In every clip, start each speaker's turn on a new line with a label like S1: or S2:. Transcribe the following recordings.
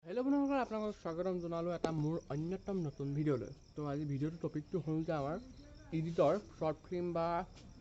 S1: Hello' বন্ধুসকল, আপোনালোকক স্বাগতম জনালোঁ এটা মোৰ অন্যতম নতুন ভিডিঅ'লৈ। তো আজি ভিডিঅ'টোৰ টপিকটো হ'ল যে আমাৰ এডিটৰ শ্বৰ্ট ফিল্ম বা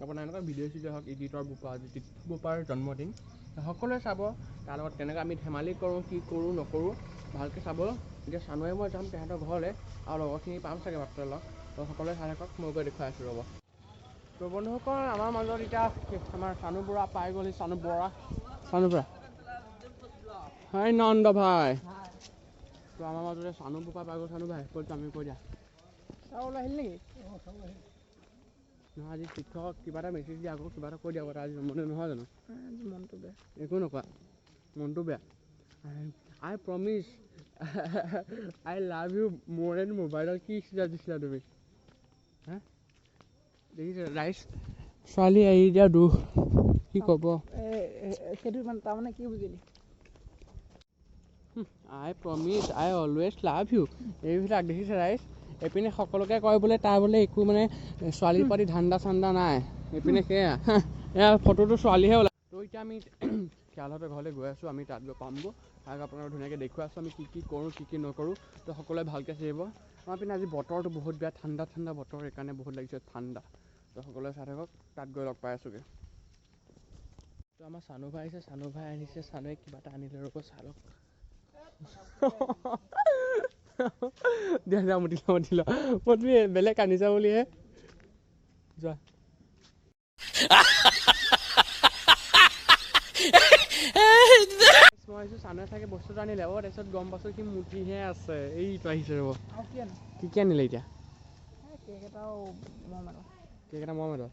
S1: আপোনাৰ এনেকুৱা ভিডিঅ' চিডিঅ' হওক, এডিটৰ বোপা, আজি তীৰ্থ বোপাৰ জন্মদিন। সকলোৱে চাব, তাৰ লগত কেনেকৈ আমি ধেমালি কৰোঁ, কি কৰোঁ নকৰোঁ ভালকৈ চাব। এতিয়া চানুৱে মই যাম তেহেঁতৰ ঘৰলৈ আৰু লগৰখিনি পাম চাগে বাটতে লগ। তো সকলোৱে চাই থাকক, মই গৈ দেখুৱাই আছোঁ ৰ'ব। তো বন্ধুসকল, আমাৰ মাজত এতিয়া আমাৰ চানু বৰা পাই গ'ল। চানু বৰা, চানু বৰা, হাই নন্দ ভাই। তো আমাৰ মাজতে চানু বোপা পাই গ'ল। চানু ভাই ক'ত আমি কৈ দিয়া
S2: চাউল আহিল নেকি?
S1: নহয়, আজি শিক্ষকক কিবা এটা মেছেজ দিয়া আকৌ, কিবা এটা কৈ দিয়া আকৌ, আজি জন্মদিন নহয় জানো?
S2: মনটো বেয়া।
S1: একো নকোৱা, মনটো বেয়া। I promise I love you more and মোবাইলত কি ষ্টেটাছ দিছিলা তুমি? হা, দেখিছা ৰাইজ, ছোৱালী এৰি দিয়া দুখ, কি ক'ব।
S2: সেইটো মানে তাৰমানে কি বুজিলি?
S1: I promise I always love you, এইবিলাক দেখিছে ৰাইজ। এইপিনে সকলোকে কয় বোলে তাৰ বোলে একো মানে ছোৱালীৰ প্ৰতি ধান্দা চান্দা নাই, এইপিনে সেয়া এয়া ফটোটো ছোৱালীহে ওলায়। তো এতিয়া আমি শিয়ালহঁতৰ ঘৰলৈ গৈ আছোঁ, আমি তাত গৈ পামগৈ, তাক আপোনালোক ধুনীয়াকৈ দেখুৱাই আছোঁ আমি কি কি কৰোঁ কি কি নকৰোঁ। তো সকলোৱে ভালকৈ চাব। আমাৰ পিনে আজি বতৰটো বহুত বেয়া, ঠাণ্ডা ঠাণ্ডা বতৰ, সেইকাৰণে বহুত লাগিছে ঠাণ্ডা। তো সকলোৱে চাই থাকক, তাত গৈ লগ পাই আছোঁগৈ। তো আমাৰ চানু ভাই আহিছে, চানু ভাই আনিছে, চানুৱে কিবা এটা আনিলে ৰ'ব চালক। দিয়া দিয়া, মুতি লোৱা মুতি লোৱা, মই তুমি বেলেগ আনিছা বুলিহে যোৱা। মই ভাবিছোঁ চানুৱে চাগে বস্তুটো আনিলে, অ' তাৰপিছত গম পাইছোঁ সি মুঠিহে আছে। এইটো আহিছে ৰ'ব, কি কি আনিলে এতিয়া?
S2: কেক এটাও মম এটা,
S1: কেক এটা মম এটা।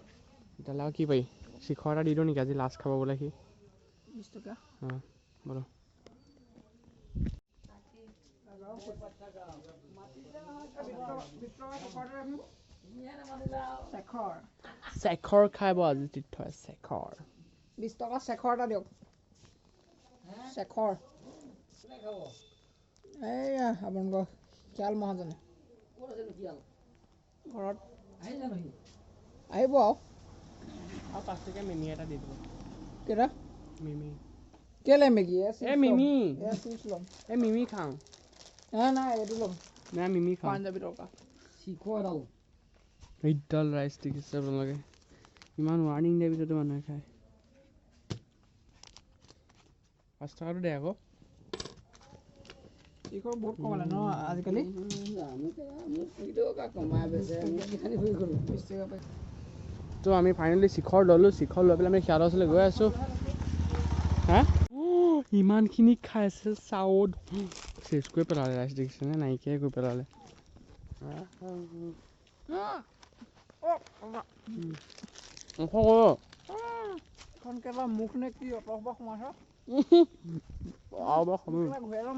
S1: তেতিয়াহ'লে আৰু কি পাৰি? শিখৰ এটা দি দিওঁ নেকি, আজি লাষ্ট খাব বোলে সি।
S2: 20 টকা।
S1: অঁ ব'লো। শেখৰ খাব আজি তীৰ্থ, শেখৰ।
S2: 20 টকা শেখৰ এটা দিয়ক। শেখৰ এইয়া আপোনালোকৰ শিয়াল মহাজনে ঘৰত আহিব আৰু।
S1: আৰু 5 টকীয়া মিমি এটা দি দিব।
S2: কেইটা
S1: মিমি?
S2: কেলে মেগী?
S1: এই মিমি,
S2: চিপছ ল'ম।
S1: এই মিমি খাওঁ।
S2: নাই নাই, এইটো ল'ম।
S1: নাই মিমি খাওঁ।
S2: পাঞ্জাবী টকা।
S1: এইডাল ৰাইজ দেখিছে আপোনালোকে, ইমান ৱাৰ্ণিং দিয়াৰ পিছতো মানুহে খায়। 5 টকাটো দে আকৌ।
S2: শিখৰ বহুত কমালে ন আজিকালি।
S1: তো আমি ফাইনেলি শিখৰ ল'লোঁ, শিখৰ লৈ পেলাই আমি শিয়ালৰ ওচৰলৈ গৈ আছোঁ। হা, ইমানখিনি খাইছে চাউল চেচ কৰি পেলালে ৰাইজ, দেখিছেনে? নাইকিয়াই কৰি পেলালে।
S2: মুখ নে কি অত সোমাইছ?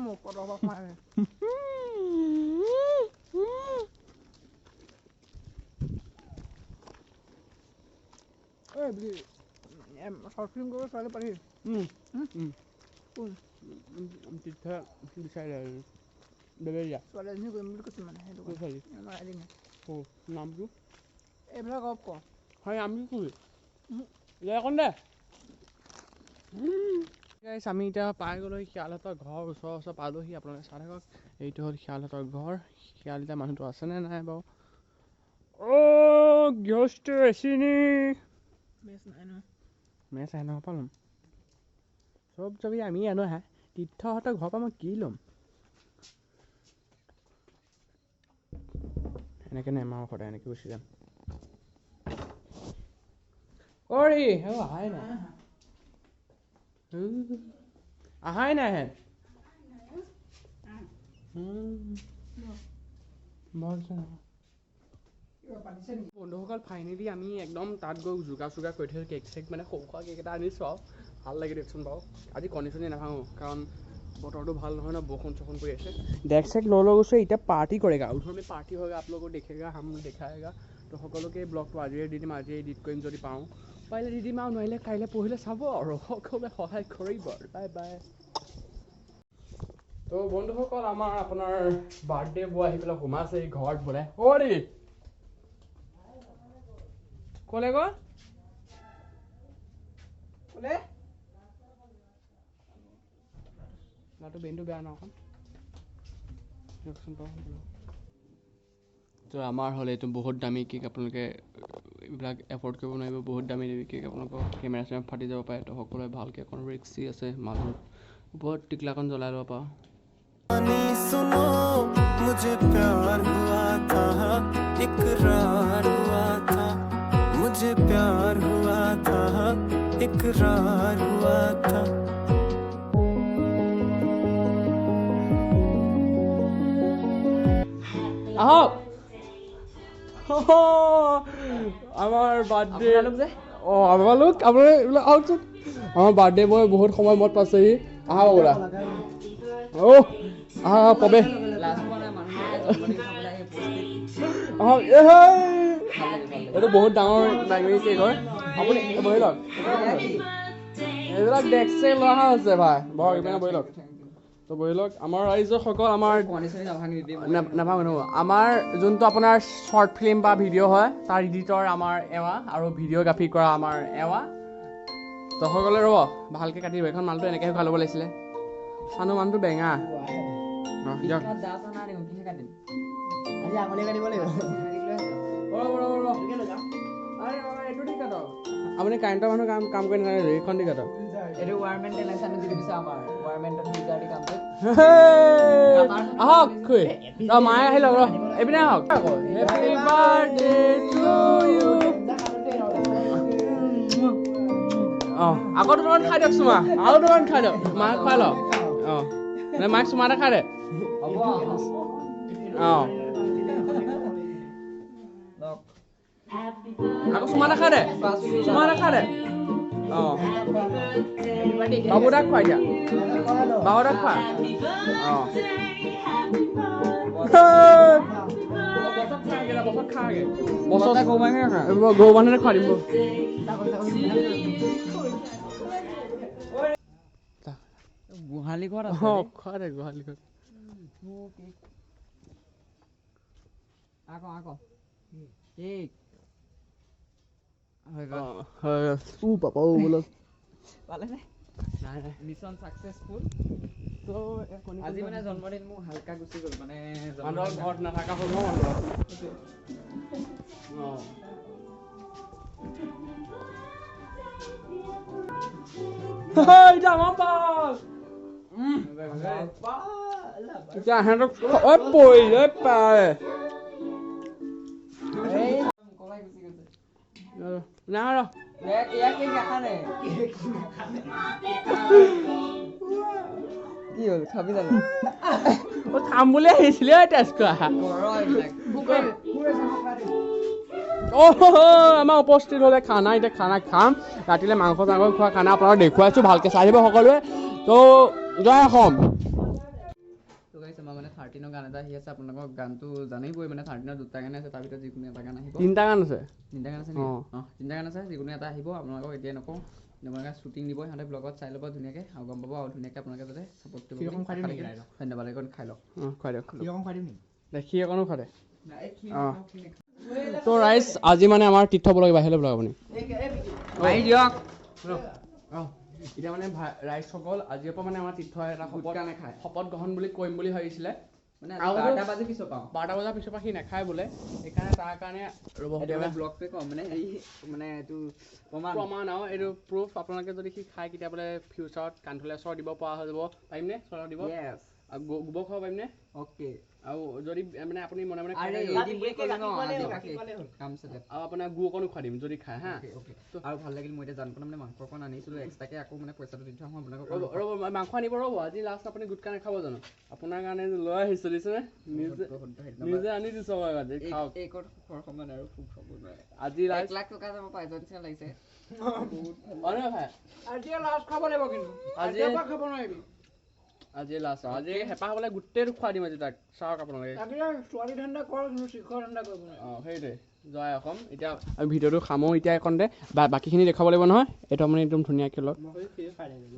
S2: মুখ অত সোমাই। শ্বৰ্ট ফিল্ম কৰিব ছোৱালী পাৰি। কোন
S1: তীৰ্থ বিচাৰিলে বেবেৰিয়া
S2: ছোৱালী এজনী কৰিম বুলি কৈছিল, মানে সেইটো আমাৰ এদিন
S1: নামটো
S2: এইবিলাক অফ কৰ।
S1: হয় আমি কি অকণ দে। আমি এতিয়া পাই গ'লোঁ শিয়ালহঁতৰ ঘৰ, ওচৰ ওচৰ পালোহি। আপোনালোকে চাই থাকক, এইটো হ'ল শিয়ালহঁতৰ ঘৰ। শিয়াল এতিয়া মানুহটো আছেনে নাই বাৰু? অ' গৃহস্থ এচিনি মেচ আহে নহয় পালোম চব যাবি আমি আনো। হা, তীৰ্থহঁতৰ ঘৰৰ পৰা মই কি ল'ম? এনেকৈ নেমাৰো, সদায় এনেকৈ গুচি যাম। অৰি অহাই নাই, অহাই নাই হেন। বন্ধুসকল, ফাইনেলি আমি একদম তাত গৈ যোগাৰ চোগাৰ কৰি থৈছোঁ। কেক চেক মানে সৰু সুৰা কেক এটা আনিছোঁ আৰু ভাল লাগে দিয়কচোন বাৰু। আজি কণী চণী নাভাঙো, কাৰণ বতৰটো ভাল নহয় ন, বৰষুণ চৰষুণ পৰি আছে। ডেক চেক লৈ লৈ গৈছোঁ, এতিয়া পাৰ্টি কৰেগা, উধৰ মে পাৰ্টি होगा, आप लोगों को देखेगा हम দেখাएगा। তো সকলোকে ব্লগটো আজিয়ে দি দিম, আজিয়ে এডিট কৰিম যদি পাওঁ, পাৰিলে দি দিম আৰু নোৱাৰিলে কাইলৈ পৰহিলৈ চাব আৰু সকলোৱে সহায় কৰিব। Bye bye. তো বন্ধুসকল, আমাৰ আপোনাৰ বাৰ্থডে বয় আহি পেলাই সোমাইছে এই ঘৰত বোলে। অ' দেই ক'লে গ'ল?
S2: ক'লে
S1: ল'ৰাটো ব্ৰেইনটো বেয়া ন অকণ। দিয়কচোন বাৰু। তো আমাৰ হ'ল এইটো বহুত দামী কেক, আপোনালোকে এইবিলাক এফৰ্ড কৰিব নোৱাৰিব, বহুত দামী দামী কেক, আপোনালোকৰ কেমেৰা চেমেৰা ফাটি যাব পাৰে। তো সকলোৱে ভালকৈ অকণ ৰিক্সি আছে, মাজত ওপৰত টিকলাখন জ্বলাই ল'ব পাৰোঁ।
S3: सुनो, मुझे प्यार हुआ था, इकरार हुआ था, मुझे प्यार हुआ था, इकरार हुआ था।
S1: আহক, আমাৰ বাৰ্থডে
S2: আপোনালোক যে
S1: অঁ, আপোনালোক, আপোনালোক এইবিলাক আহকচোন। আমাৰ বাৰ্থডে বয় বহুত সময় মূৰত পাইছেহি। আহা বাবুদা, অ' আহা আহা পবে
S2: লাজ পোৱা নাই মানুহবিলাকে জন্মদিন খাবলৈ আহি উপস্থিত।
S1: আহক। এ হেই,
S2: ভাল লাগে, ভাল লাগে।
S1: এইটো বহুত ডাঙৰ দামী কেক হয়। আপুনি বহি লওক। এইবিলাক ডেস্ক চেক লোৱা হৈছে ভাই, বহক ইপিনে বহি লওক। তো বহি লওক। আমাৰ ৰাইজসকল, আমাৰ
S2: কণী চণী নাভাঙি দিবি।
S1: নাভাঙো নাভাঙো। আমাৰ যোনটো আপোনাৰ শ্বৰ্ট ফিল্ম বা ভিডিঅ' হয়, তাৰ এডিটৰ আমাৰ এৱা আৰু ভিডিঅ'গ্ৰাফি কৰা আমাৰ এৱা। তো সকলোৱে ৰ'ব, ভালকৈ কাটি দিব। এইখন মালটো এনেকৈ শুকাই ল'ব লাগিছিলে। চানো মানুহটো বেঙা। অঁ, দিয়ক।
S2: বিখ্যাত দা চা নাই দেখোন, কিহে কাটিম?
S4: আজি আঙুলি কাটিব লাগিব।
S1: ৰ'ব ৰ'ব ৰ'ব, আৰে বাবা, এইটো দি কাটক। আপুনি কাৰেণ্টৰ মানুহ, কাম কাম কৰি নাথাকে, এইখন দি কাটক।
S2: এইটো ৱাৰমেন টেনেচানো দি দিছে, আমাৰ ৱাৰমেন ফিল্টাৰ দি কামটো।
S1: আহক খুৰী। অ, মায়ে আহি লওক, ৰ এইপিনে আহক। Happy birthday to you. অঁ, আকৌ দুটামান খাই দিয়ক চুমা, আৰু দুটামান খাই দিয়ক। মাক খুৱাই লওক। অঁ, নে মাক চুমা এটা খাই দে।
S2: হ'ব।
S1: অঁ,
S2: লওক।
S1: আকৌ চুমা এটা খাই দে, চুমা এটা খাই দে। অঁ, বাবুদাক খুৱাই দিয়া, বাবুদাক খোৱা। অঁ, বছত খাগে, বছত গৰু বান্ধে খুৱাই দিম।
S2: গোহালি ঘৰত আছে।
S1: অঁ, খোৱা দে গোহালি ঘৰত।
S2: আকৌ আকৌ কেক হৈ গ'ল।
S1: হয়, উ পাপাও বোলো।
S2: পালেনে?
S1: নাই নাই।
S2: Mission successful.
S1: তো
S2: আজি মানে জন্মদিন মোৰ হালকা গুচি গ'ল মানে।
S1: মানুহৰ ঘৰত নাথাকা হ'ল ন মানুহ। অঁ, এতিয়া আমাৰ পাল, এতিয়া সিহঁতক ঐ পৰিলে পায়
S2: কলাই গুচি গৈছে।
S1: নাই ৰ।
S2: ইয়াক কেক নাখানে। কি হ'ল, খাবি জানো?
S1: অ, খাম বুলি আহিছিলে টেষ্ট কৰা।
S2: কৰ এইবিলাক।
S1: অ', আমাৰ উপস্থিত হ'লে খানা। এতিয়া খানা খাম, ৰাতিলৈ মাংস চাংস খোৱা খানা আপোনালোকক দেখুৱাইছোঁ, ভালকৈ চাই দিব সকলোৱে। তো জয় অসম।
S2: তো গাইছ, আমাৰ মানে 13ৰ গান এটা আহি আছে। আপোনালোকক গানটো জানিবই, মানে 13ৰ দুটা গান আছে, তাৰ ভিতৰত যিকোনো এটা গান আহিব।
S1: তিনিটা গান আছে।
S2: তিনিটা গান আছে নেকি?
S1: অঁ।
S2: অঁ, তিনিটা গান আছে, যিকোনো এটা আহিব। আপোনালোকক এতিয়া নকওঁ, আপোনালোকে শ্বুটিং দিব সিহঁতে, ব্লগত চাই ল'ব ধুনীয়াকৈ আৰু গম পাব, আৰু ধুনীয়াকৈ আপোনালোকে যাতে ছাপোৰ্ট কৰিব বুলি
S4: অকণ খুৱাই দিম
S2: আশা
S4: নেকি
S2: থাকিল।
S4: ৰাইজক?
S2: ধন্যবাদ। এইকণ খাই লওক।
S1: অঁ, খুৱাই দিয়ক।
S4: অকণ খুৱাই দিম নেকি?
S1: দে, সি অকণো খুৱাই দে। অঁ, তো ৰাইজ, আজি মানে আমাৰ তীৰ্থ ব্লগ, বাহিৰলৈ ব্লগ আপুনি
S2: মাৰি দিয়ক।
S1: অঁ, এতিয়া মানে ৰাইজসকল, আজিৰ পৰা মানে আমাৰ তীৰ্থ এটা শপত
S2: গুটখা নাখায়।
S1: শপত গ্ৰহণ বুলি কৰিম বুলি ভাবিছিলে।
S2: মানে
S1: আৰু
S2: 12টা বাজি পিছৰ পাওঁ।
S1: 12টা বজাৰ পিছৰ পৰা সি নাখায় বোলে, সেইকাৰণে তাৰ কাৰণে ৰ'ব।
S2: এইটো মানে ব্লগটোৱে কওঁ, মানে হেৰি, মানে এইটো প্ৰমাণ।
S1: প্ৰমাণ আৰু এইটো প্ৰুফ। আপোনালোকে যদি সি খায় কেতিয়া বোলে ফিউচাৰত কাণফুলীয়া চৰ দিব পৰা হৈ যাব। পাৰিমনে চৰ দিব?
S2: য়েছ।
S1: আৰু গোবৰ খুৱাব পাৰিমনে?
S2: অ'কে।
S1: আৰু যদি মানে আপুনি মনে মনে খাই
S2: আৰে
S1: থাকে,
S2: এদিন বুলি ক'লো ন, আজি বাকী কাম চেটেল।
S1: আৰু আপোনাৰ গু অকণো খুৱাই দিম যদি খায়। হা।
S2: অ'কে অ'কে, আৰু ভাল লাগিল। মই এতিয়া জানকণত মানে মাংস অকণ আনিছিলোঁ এক্সট্ৰাকৈ, আকৌ মানে পইচাটো দি থোৱা আহোঁ আপোনালোকক।
S1: ৰ'ব ৰ'ব, মই মাংস আনিব ৰ'ব। আজি লাষ্ট আপুনি গুটখা নাখাব জানো? আপোনাৰ কাৰণে লৈ আহিছোঁ, দিছেনে? নিজে
S2: বহুত বহুত ধন্যবাদ।
S1: নিজে আনি দিছোঁ মই আজি। খাওক।
S2: এইকণ সুখৰ সমান আৰু সুখ হ'ব নোৱাৰে।
S1: আজি
S2: 1
S1: লাষ্ট
S2: লাখ টকা এটা মই পাই যোৱা নিচিনা লাগিছে, বহুত ভাল।
S1: হয় নহয় ভাই?
S4: আজিয়ে লাষ্ট খাব লাগিব কিন্তু।
S1: আজি
S4: আজিৰ পৰা খাব নোৱাৰিবি।
S1: আজি লাষ্ট, আজি হেঁপাহ হ'লে গোটেইটো খুৱাই দিম আজি তাক। চাওক আপোনালোকে।
S4: লাগিলে ছোৱালী ধান্দা কৰ, কিন্তু শিখৰ ধান্দা কৰিব নোৱাৰি।
S1: অঁ, সেইটোৱে। জয় অসম। এতিয়া আমি ভিডিঅ'টো খামো এতিয়া এইকণতে, বা বাকীখিনি দেখুৱাব লাগিব নহয়। এইটো আপুনি একদম ধুনীয়াকৈ লওক।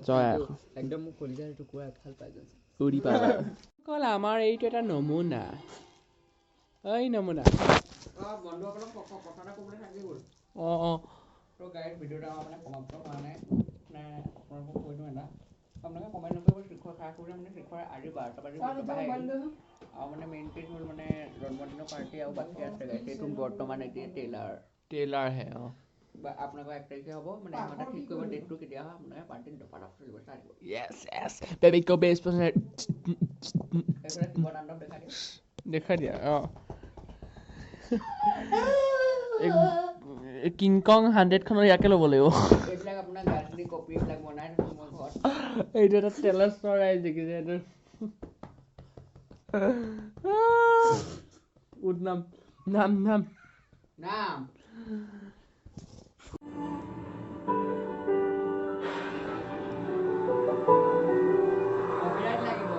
S1: জয় অসম।
S2: একদম মোৰ কলিজাৰ টুকুৰা এফাল পাই যোৱা।
S1: উৰি পাবা অকল। আমাৰ এইটো এটা নমুনা, এই নমুনা।
S2: অঁ, বন্ধুসকলক কথা এটা ক'বলৈ থাকি গ'ল।
S1: অঁ অঁ।
S2: তো গাড়ীত ভিডিঅ'টো আমাৰ মানে সমাপ্ত হোৱা নাই, মানে আপোনালোকক কৈ দিওঁ এটা আপোনালোকে কমেণ্ট নকৰিব, শিখৰ খাই কৰি মানে শিখৰ আজি 12টা বাজি আৰু মানে মেইন কেছ হ'ল মানে জন্মদিনৰ পাৰ্টি আৰু বাকী আছে সেইটো বৰ্তমান এতিয়া টেইলাৰ
S1: টেইলাৰহে। অঁ,
S2: বা আপোনালোকৰ 1 তাৰিখে হ'ব, মানে ইহঁতে ঠিক কৰিব ডেটটো কেতিয়া হয়, আপোনালোকে পাৰ্টিত দফা চলিব চাই দিব।
S1: য়েছ য়েছ বেবী কো বেছ পাৰ্চেণ্ট।
S2: এইফালে শিৱ তাণ্ডৱ দেখাই দিয়ক।
S1: দেখাই দিয়া। অঁ, কিংকং 100খনৰ ইয়াকে ল'ব লাগিব।
S2: এইবিলাক আপোনাৰ গাজনি কপি এইবিলাক বনাই থৈছোঁ মই ঘৰত।
S1: এইটো এটা তেলৰ চৰাই দেখিছে, এইটো উঠ নাম নাম নাম
S2: নাম। কপিৰাইট লাগিব।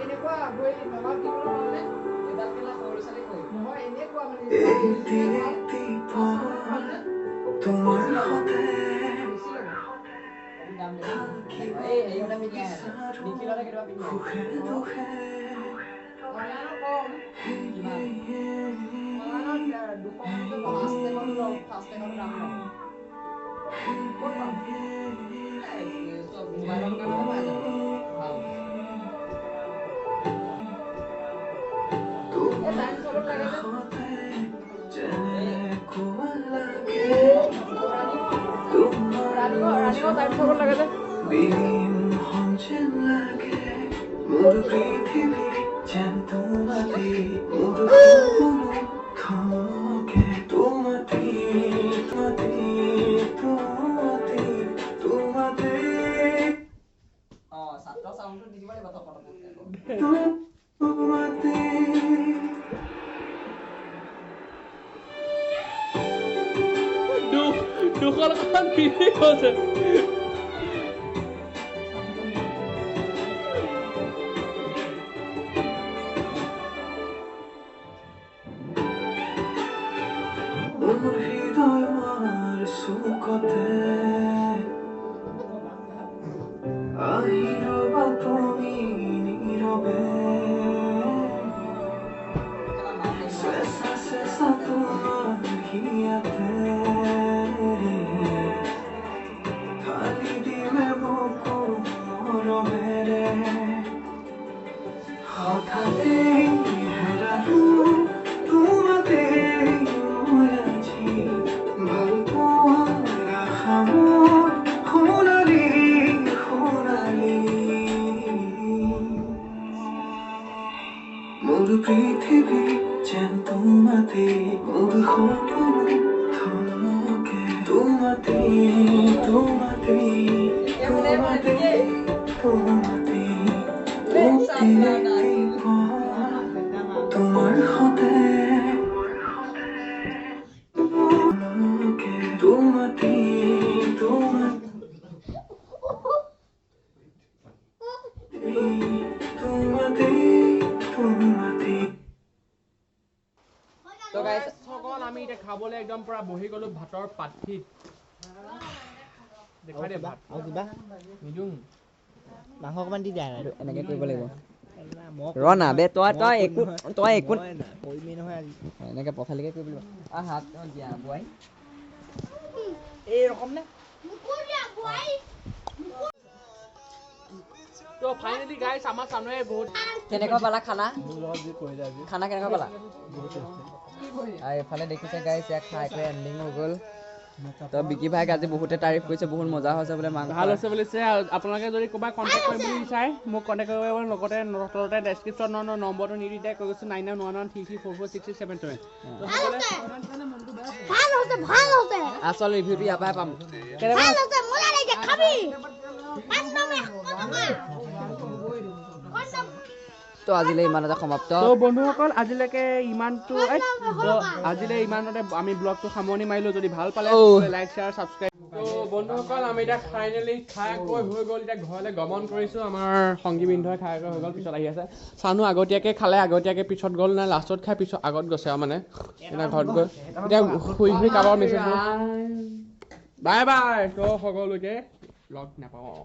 S4: এনেকুৱা গৈ নগাঁৱত কিনিবলৈ নহ'লে
S2: এডাল কেলা সৰু ছোৱালী কৈ
S4: নহয়, এনেকুৱা মানে
S3: তোমাৰ সতে
S4: বেছি ল'ব।
S2: দাম এই হেৰিহঁতে পিন্ধি আহে, নিখিলহঁতে কেতিয়াবা পিন্ধি আহে।
S3: সুখে দুখে
S4: অনলাইনত কম,
S2: কিমান?
S4: অনলাইনত 200 মানকে পাম।
S2: ফাৰ্ষ্ট টেগতো লওঁ, ফাৰ্ষ্ট টেগতো দাম লওঁ।
S4: ক'ত পাম?
S2: চব মোবাইলৰ দোকানতে পাই যাব। ভাল।
S4: এই টাইম চবত লাগে যে।
S3: যেনেকুৱা লাগে
S4: ৰানিঙৰ ৰানিঙৰ টাইম চবত লাগে যে।
S3: বিৰিমখন যেন লাগে মোৰ পৃথিৱী, যেন তোমাতেই মোৰ সকলো থমকে। তোমাতেই তোমাতেই তোমাতেই তোমাতেই
S2: অঁ, ছাত্ৰ চাউণ্ডটো দি দিব লাগিব টপ টপকৈ আকৌ।
S3: তোমাতেই।
S1: 200 টকা মিলি গৈছে।
S3: মোৰ হৃদয়ৰ চুকতে আহি ৰবা তুমি নীৰৱে, চেঁচা চেঁচা তোমাৰ হিয়াতে ঢালি দিলে বুকু মৰমেৰে। হঠাতেই হেৰালো তোমাতেই মই আজি, ভাল পোৱাৰ আশা মোৰ সোণালী সোণালী। মোৰ পৃথিৱী যেন তোমাতেই মোৰ সকলো থমকে। তোমাতেই তোমাতেই তোমাতেই তোমাতেই তোমাৰ সতে তোমাতেই তোমাতেই তোমাতেই তোমাতেই।
S2: তো গাইছ
S1: সকল আমি এতিয়া খাবলৈ একদম পুৰা বহি গ'লো ভাতৰ পাঠিত। দেখুৱাই দে ভাত।
S5: আৰু কিবা
S1: নিদিওঁ।
S5: মাংস অকণমান দি দিয়া।
S2: এনেকে কৰিব লাগিব ৰ না বে, তই তই একো তই একো
S5: কৰিমেই নহয় আজি।
S2: এনেকে পথালিকে কৰিব লাগিব। হাত দিয়া বোৱাই এইৰকম নে?
S1: তো ফাইনেলি গাইছ, আমাৰ চানুৱে বহুত
S2: কেনেকুৱা পালা খানা? খানা কেনেকুৱা পালা? আৰু এইফালে দেখিছে গাইছ, ইয়াক খাই কৰি এণ্ডিং হৈ গ'ল। তো বিকি ভাইক আজি বহুতে তাৰিফ কৰিছে, বহুত মজা হৈছে বোলে মাংস।
S1: ভাল হৈছে বুলিছে। আৰু আপোনালোকে যদি ক'ৰবাত কণ্টেক্ট কৰিম বুলি বিচাৰে, মোক কণ্টেক্ট কৰিব পাৰিব। লগতে তলতে ডেছক্ৰিপশ্যনত নম্বৰটো নিদি দিয়ে কৈ গৈছোঁ, 991133446677। তো সকলোৱে
S6: ভাল হৈছে, ভাল হৈছে।
S2: আচল ৰিভিউটো ইয়াৰ পৰাই পাম।
S1: কেনেকুৱা
S6: ভাল হৈছে, মজা লাগিছে, খাবি। 5 টকা, 1 টকা।
S2: তো আজিলৈ ইমানতে সমাপ্ত।
S1: তো বন্ধুসকল, আজিলৈকে ইমানটো, আজিলৈ ইমানতে আমি ব্লগটো সামৰণি মাৰিলোঁ। যদি ভাল পালে লাইক, শ্বেয়াৰ, ছাবস্ক্ৰাইব। তো বন্ধুসকল, আমি এতিয়া ফাইনেলি খাই কৈ হৈ গ'ল, এতিয়া ঘৰলৈ গমন কৰিছোঁ। আমাৰ সংগীবৃন্দই খাই কৈ হৈ গ'ল, পিছত আহি আছে। চানো আগতীয়াকৈ খালে, আগতীয়াকৈ পিছত গ'ল নে লাষ্টত খাই পিছত আগত গৈছে আৰু মানে এতিয়া ঘৰত গৈ এতিয়া শুই শুই কাৰোবাৰ মেছেজ। Bye bye. তো সকলোকে লগ নাপাওঁ।